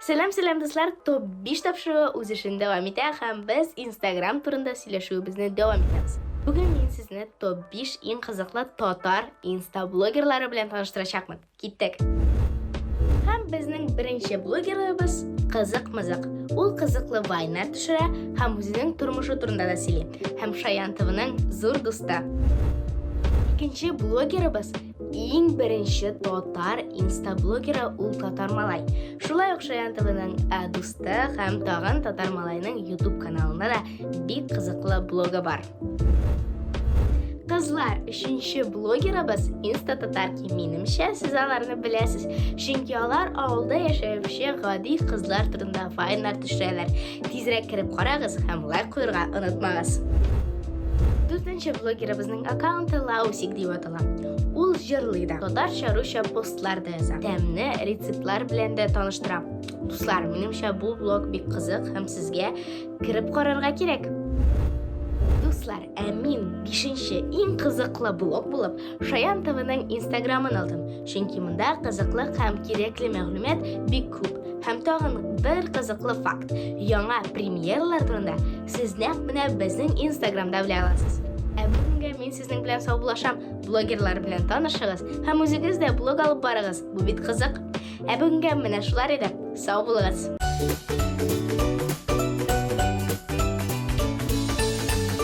Сәлам, сәлам, дуслар! Топ 5 тапшыруы үз эшен дәвам итә һәм без Instagram турында сөйләшүебезне дәвам итәбез. Бүген мин сезне топ 5 иң кызыклы татар инстаблогерлары белән таныштырачакмын. Киттек! Һәм безнең беренче блогерыбыз Кызык Мызык. Ул кызыклы вайннар төшерә һәм үзенең тормышы турында да сөйли. Һәм Шаян ТВның зур дусты. Икенче блогерыбыз Иң беренче татар инстаблогеры ул Татар Малай. Шулай ук Шаян ТВның э, дусты һәм тагын Татар Малайның YouTube каналында да бик кызыклы блогы бар. Кызлар, өченче блогерыбыз Инста Татарки. Минемчә, сез аларны беләсез. Чөнки алар авылда яшәүче гади кызлар турында вайннар төшерәләр. Тизрәк кереп карагыз һәм лайк куярга онытмагыз. Дүртенче блогерыбызның аккаунты Лаусик дип атала. Ул җырлый да, татарча, русча постлар да яза. Тәмне рецептлар белән дә таныштыра. Дуслар, минемчә бу блог бик кызык һәм сезгә кереп карарга кирәк. Дуслар, ә мин бишенче иң кызыклы блог булып Шаян ТВның Инстаграмын алдым, чөнки монда кызыклы һәм кирәкле мәгълүмат бик күп. Һәм тагын бер кызыклы факт. Яңа премьералар турында сез нәкъ менә безнең Инстаграмда белә аласыз. Ә бүгенгә мин сезнең белән саубуллашам. Блогерлар белән танышыгыз һәм үзегез дә блог алып барыгыз. Бу бит кызык. Ә бүгенгә менә шулар иде. Сау булыгыз.